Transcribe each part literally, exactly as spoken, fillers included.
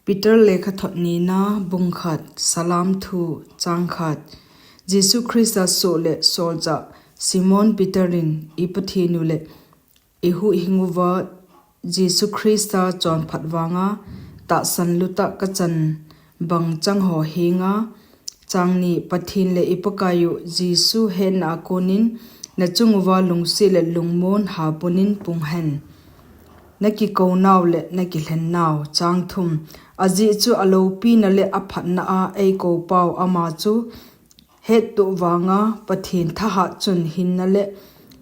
Peter lekhathot nina, bung khat. Salam thu, chang khat. Jesu Christa soh le solchah Simon Peter in i Pathen u le i huhhing uva Jesu Christa chonphat vanga tahsan lutah kachan bang chang ho henga, chang ni, Pathen le i Pakaiyu Jesu hetna a konin nachung uva lungset le lungmon haponin pung hen. Nakikou nau le nakilhen nau. Chang thum. Ajeh chu aloupina le aphatna a eikou pau ama chu hettoh vanga Pathen thahat chun hinna le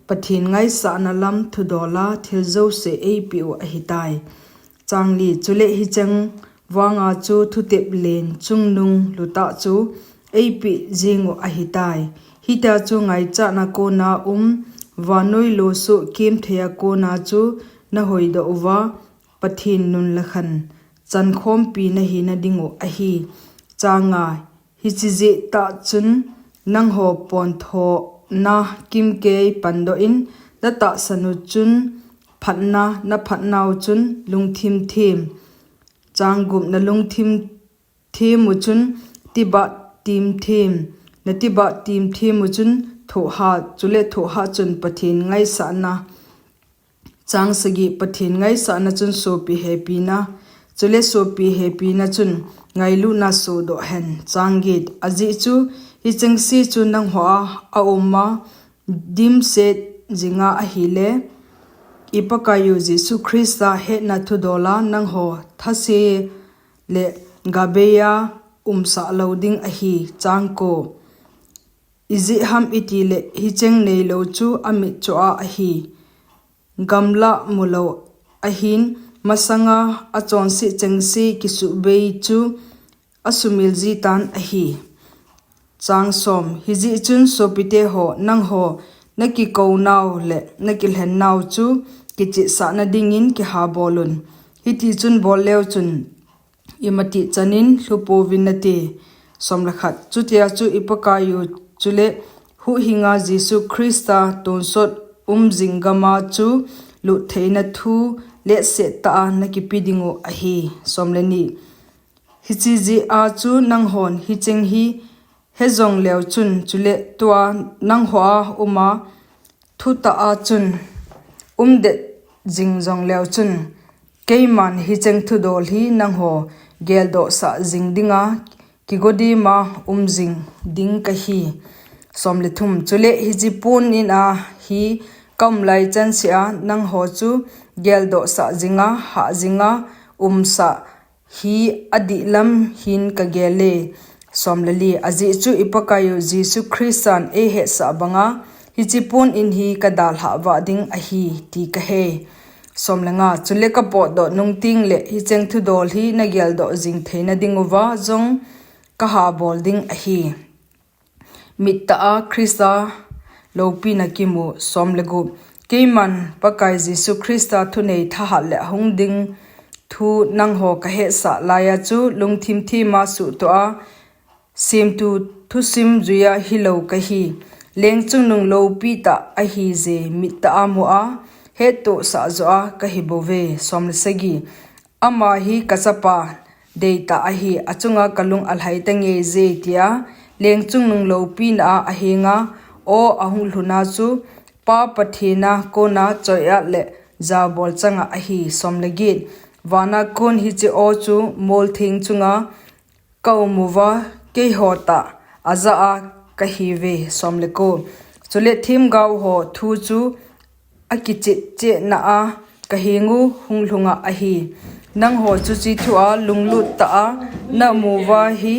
Pathen ngaisahna lam thudola thil jouse eipeh u ahitai. Chang li. Chule hicheng vanga chu thutep len chungnung lutah chu eipeh jing u ahitai. Hitia chu ngaichatna kona um, vannoi losoh kemtheia kona chu nahoidoh uva, Pathen nun le khan chankhompi nahina ding u ahi. Chang nga. Hiche jeh tah chun nangho ponthohna kimkei pandoh in, natahsan u chun phatna, naphatnau chun lungthim them. Chang gup. Nalungthim them u chun tibah tim them, natibah tim them u chun thohhat, chule thohhat chun Pathen ngaisahna. Chang sagi. Pathen ngaisahna chun sopi hepina, chule sopi hepina chun ngailutna sohdoh hen. Chang get. Ajeh chu hichengse chu nangho a aum a dimset jinga ahile, i Pakaiyu Jesu Christa hetna thudola nangho thase le gabeiya umsah lou ding ahi. Chang ko. Ijeh ham itile hicheng neilou chu amitcho a ahi. Gamlah mulou ahin, masanga achonset chengse kisuhbei chu asumil jitan ahi. Chang som. Hijeh chun sopite ho, nangho nakikou nau le nakilhen nau chu kichehsahna dingin kihabol un. Hiti chun bol leu chun imatih chanin lhupouvin nate. Som le khat. Chutia chu i Pakaiyu chule huhhinga Jesu Christa tonsot umjing gama chu luttheina thu letsah tah a nakipe ding u ahi. Som le ni. Hiche jeh a chu nanghon hicheng hi hejong leu chun, chule tua nangho a uma thutah a chun umdet jing jong leu chun, keiman hicheng thudol hi nangho geldohsah jing dinga kigodima umjing ding kahi. Som le thum. Chule hiche pon in a hi kaum lai chanseh a nangho chu geldohsah jinga, hah jinga umsah hi adihlam hin kagel e. Som le li. Ajeh chu i Pakaiyu Jesu Christan eihetsah banga hiche pon in hi kadalhah vah ding ahi ti kahe. Som le nga. Chule kapotdoh nung tengle hicheng thudol hi nageldoh jing theina ding uva jong kahabol ding ahi. Mittah a Christa loupina kimu. Som le gup. Keiman Pakai Jesu Christa thunei thahat le ahung ding thu nangho kahetsah laiya chu lungthim thima suhtoh a semtu thusim juiya hilou kahi. Lengchungnung loupi tah ahije mittah a mu a, hettohsah joh a kahi bouve. Som le sagi. Ama hi kachapa deitah ahi, achunga kalung alhai tangeije tia lengchungnung loupina a ahenga aw ahung lhuna chu Pa Pathen a kona choi-at le jabol changa ahi. Som le get. Vana kon hiche aw chu moltheng chunga kaum uva, keiho tah ajah a kahiuve. Som le ko. Chule themgao ho thu chu akichetchetna a kahengu hung lhunga ahi. Nangho chuche thu a lunglut tah a namu uva hi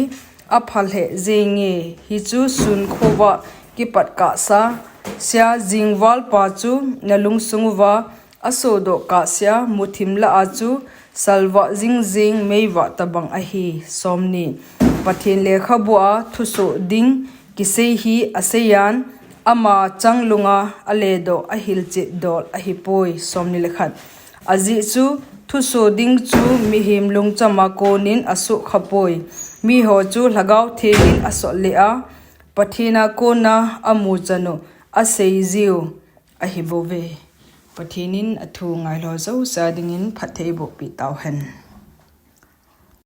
apha lheh jenge. Hichu sun khova kipat kahsa sea jingvalpa chu nalungsung uva asodoh kahsea muthim lah a chu salvah jingjing meivah tobang ahi. Som ni. Pathen lekhabu a thusoh ding kisei hi aseiyan ama changlunga aledoh ahilchet dol ahipoi. Som ni le khat. Ajeh chu thusoh ding chu mihem lungchama konin asohkhapoi. Miho chu Lhagao Thengin asotle a, Pathen a kona amu chanu aseijiu ahibouve. Pathen in athu ngailou jouse dingin phatthei eibohpeh tauhen.